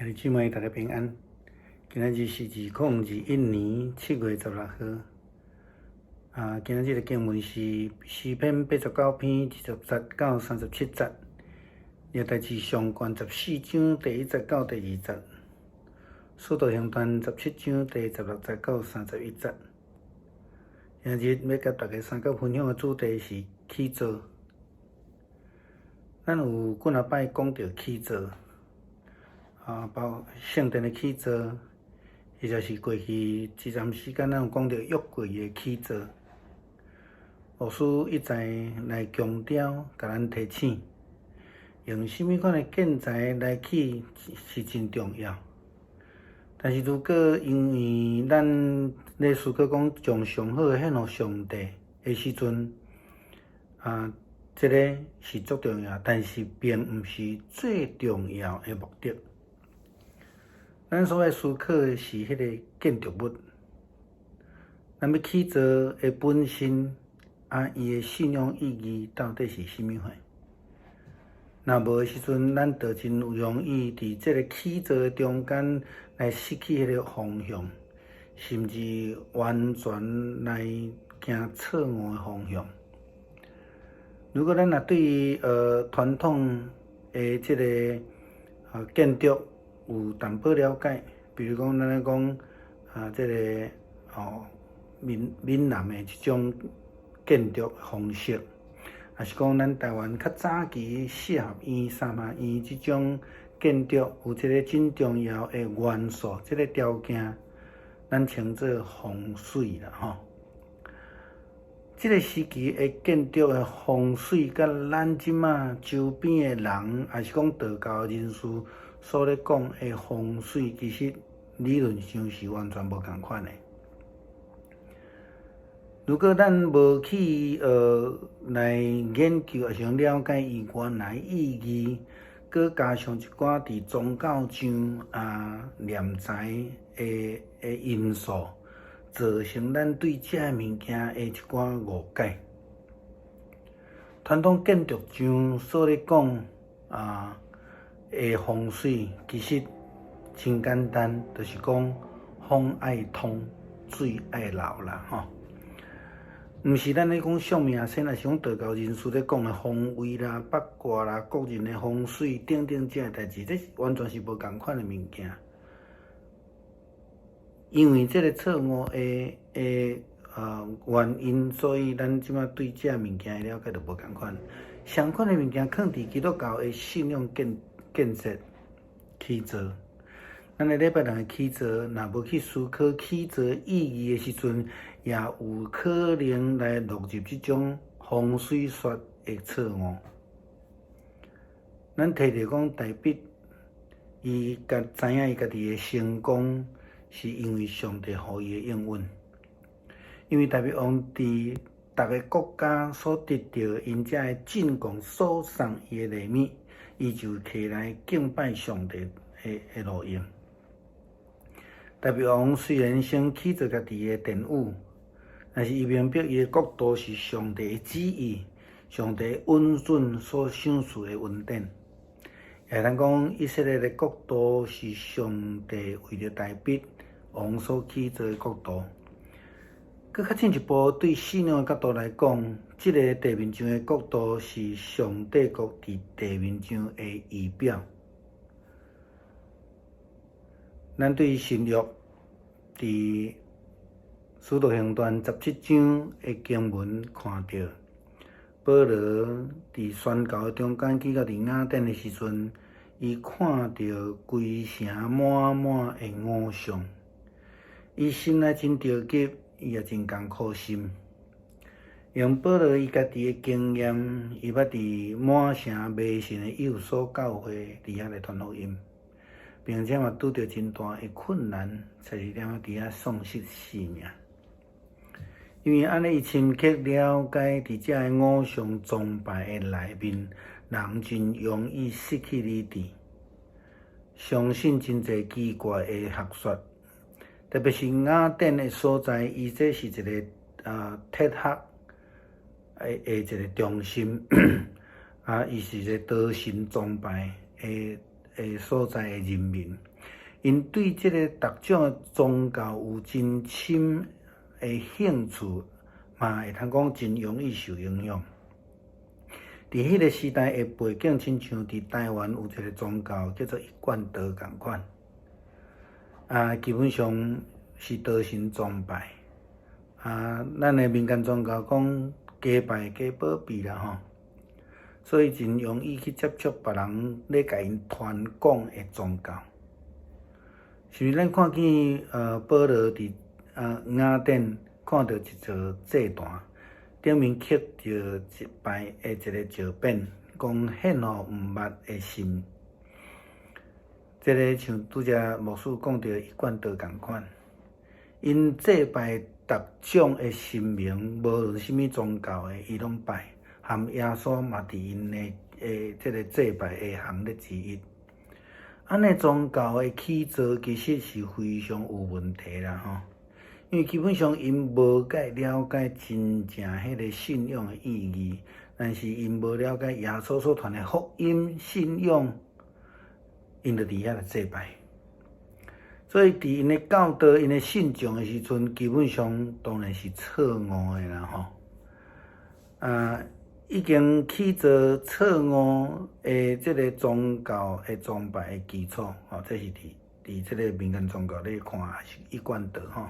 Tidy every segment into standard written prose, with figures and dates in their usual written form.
兄弟姊妹，大家平安。今仔日是2021年7月16號。啊，今仔日的經文是詩篇89篇20節到37節，歷代志上卷14章第1節到第2節，使徒行傳17章第16節到31節。今日欲佮大家相佮分享的主題是起座。咱有幾若擺講著起座。啊，包括聖殿的起座，或者是過去這陣時間，咱有講著約櫃的起座。牧師一再來強調，共咱提醒，用啥物款的建材來起是真重要。但是如果因為咱咧思考講將上好的獻予上帝的時陣，啊，這个是足重要，但是並毋是最重要的目的。咱所愛思考的是彼个建築物，咱欲起造的本身，啊，伊的信仰意義到底是啥物貨？若無的時陣，咱就真容易佇這个起造的中間來失去彼个方向，甚至完全來行錯誤的方向。如果咱若對傳統的這个建築有淡薄了解，比如講，咱咧講啊，這个閩閩南的這種建築方式，抑是講咱台灣較早期四合院、三合院這種建築，有一个真重要的元素，這个條件，咱稱做風水啦，吼。這个時期的建築的風水，佮咱這馬周邊的人，抑是講道教人士所咧講的風水，其實理論上是完全無仝款的。如果咱無去來研究，抑是講了解伊原來意義，閣加上一寡佇宗教上啊斂財的因素，造成咱對這个物件的一寡誤解。傳統建築上所咧講啊的風水，其實真簡單，就是講風愛通，水愛流啦，吼。毋是咱咧講算命先生，抑是講道教人士咧講的方位啦、八卦啦、個人的風水等等這个代誌，這完全是無仝款的物件。因為這个錯誤的原因，所以咱這馬對這个物件的了解就無仝款。相款的物件，囥佇基督教的信仰建設起座。咱的禮拜六的起座，若無去思考起座意義的時陣，也有可能來落入這種風水說的錯誤。咱提著講，大衛伊家知影伊家己的成功，是因為上帝予伊的應允。因為大衛王佇逐个國家所得著𪜶遮的進貢所送伊的禮物，伊就提來敬拜上帝的路用。大衛王雖然先起造家己的殿宇，但是伊明白伊的國度是上帝的旨意，上帝允准所賞賜的恩典。也通講，以色列的國度是上帝為著大衛王所起造的國度。閣較進一步，對信仰的角度來講，這个地面上的國度是上帝國佇地面上的儀表。咱對新約佇使徒行傳十七章的經文看著，保羅佇宣教的中間去到佇雅典的時陣，伊看著規城滿滿的偶像，伊心內真著急，伊也真艱苦心。用保羅伊家己的經驗，伊捌佇滿城迷信的以弗所教會佇遐來傳福音，並且嘛拄著真大的困難，差一點仔佇遐喪失性命。因為按呢，伊深刻了解佇這个偶像崇拜的內面，人真容易失去理智，相信真濟奇怪的學說，特別是雅典的所在，伊這是一个哲學的一个中心，啊，伊是一个多神崇拜的。的所在的人民，𪜶對這个逐種的宗教有真深的興趣，嘛會通講真容易受影響。佇彼个時代的背景，親像佇台灣有一个宗教叫做一貫道仝款，啊，基本上是多神崇拜。啊，咱的民間宗教講加拜加保庇啦吼，所以真容易去接觸別人咧共𪜶傳講的宗教。是毋是咱看見保羅佇雅典看著一座祭壇，頂面刻著一排的一个石匾，講獻予毋捌的神。這个像拄才牧師講著一貫道仝款，𪜶祭拜逐種的神明，無論啥物宗教的，伊攏拜，含耶穌嘛佇𪜶的這个祭拜的行列之一。按呢宗教的起造其實是非常有問題啦吼，因為基本上𪜶無解了解真正彼个信仰的意義，但是𪜶無了解耶穌所傳的福音信仰，𪜶就佇遐來祭拜。所以佇𪜶的教導、𪜶的信眾的時陣，基本上當然是錯誤的啦吼。啊，已經起造錯誤的這个宗教的崇拜的基礎，吼，這是佇這个民間宗教咧看，是一貫道吼。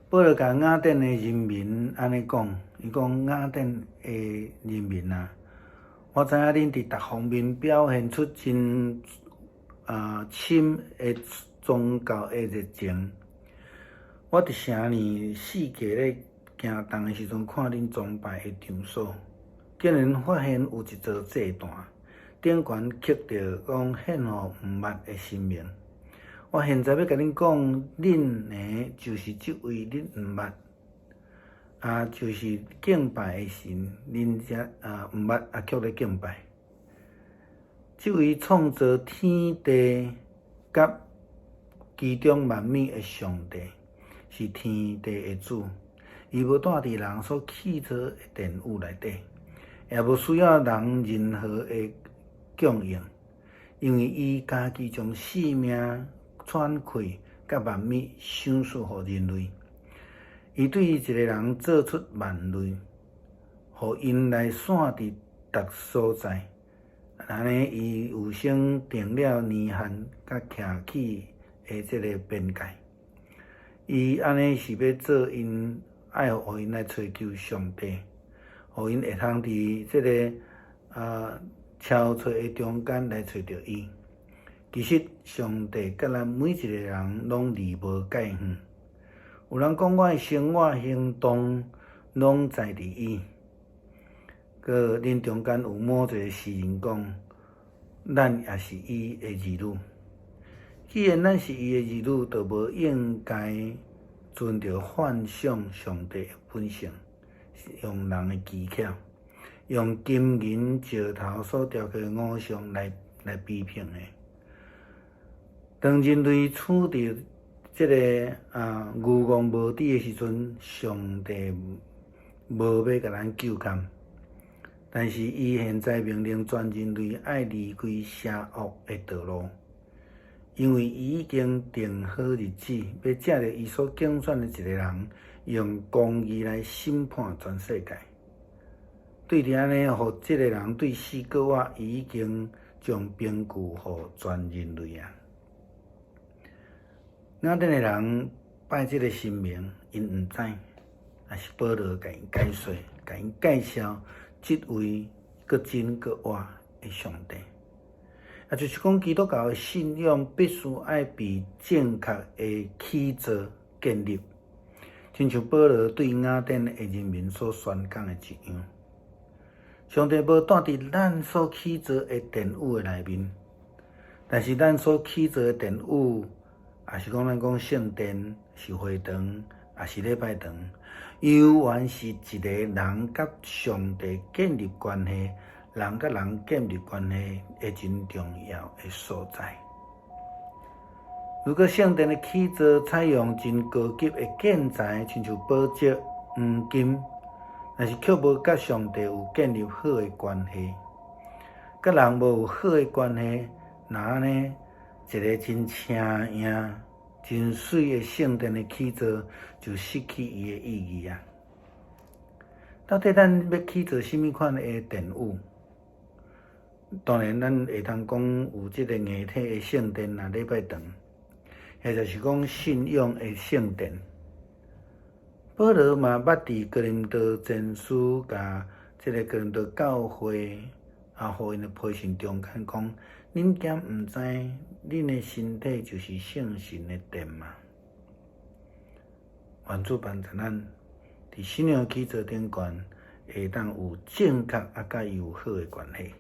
保羅共雅典的人民按呢講，伊講雅典的人民啊，我知影恁佇逐方面表現出真深的宗教的熱情。我佇城裡四界咧行動的時陣，看恁崇拜的場所，竟然發現有一座祭壇，頂懸刻著講獻予毋捌的神明。我現在欲共恁講，恁呢就是這位恁毋捌，啊，就是敬拜的神，恁遮毋捌啊，卻咧敬拜。這位創造天地佮其中萬物的上帝，是天地的主。伊無蹛佇人所起造的殿宇內底，也無需要人任何的供應，因為伊家己將性命、喘氣佮萬物賞賜予人類。伊對一个人做出萬類，予𪜶來散佇逐所在。按呢，伊預先定了年限佮徛起的這个邊界。伊按呢是欲做𪜶愛予𪜶來揣求上帝，予𪜶會通佇這个憔悴的中間來揣著伊。其實上帝佮咱每一个人攏離無介遠。有人講我的生活行動攏在佇伊。閣恁中間有某一个詩人講，咱也是伊的兒女。既然咱是伊的兒女，就無應該存著幻想上帝的本性，用人的技巧，用金銀石頭所雕刻的偶像來比評的。當人類處佇這个愚戇無知的時陣，上帝無欲共咱糾勘。但是伊現在命令全人類愛離開邪惡的道路，因為伊已經定好日子，欲藉著伊所揀選的一个人，用公義來審判全世界。對著按呢，予這个人對死閣活，伊已經將憑據予全人類啊。雅典的人拜這个神明，𪜶毋知，也是保羅共𪜶解說，共𪜶介紹這位閣真閣活的上帝。也就是講，基督教的信仰必須愛被正確的起造建立，親像保羅對雅典的人民所宣講的一樣。上帝無蹛佇咱所起造的殿宇的內面，但是咱所起造的殿宇，也是講咱講聖殿是會堂，也是禮拜堂，猶原是一个人佮上帝建立關係，人佮人建立關係的真重要的所在。如果聖殿的起造採用真高級的建材，親像寶石、黃金，但是卻無佮上帝有建立好的關係，佮人無有好的關係，若按呢，一个真青穎、真媠的聖殿的起造，就失去伊的意義啊！到底咱欲起造啥物款的殿宇？當然，咱會當講有這个硬體的聖殿啊，禮拜堂，或者是講信仰的聖殿。保羅嘛捌佇哥林多前書共這个哥林多教會啊，予𪜶的批信中間講：恁敢毋知恁的身體就是聖神的殿嗎？願主幫助咱佇信仰起造頂懸，會當有正確啊，佮伊有好的關係。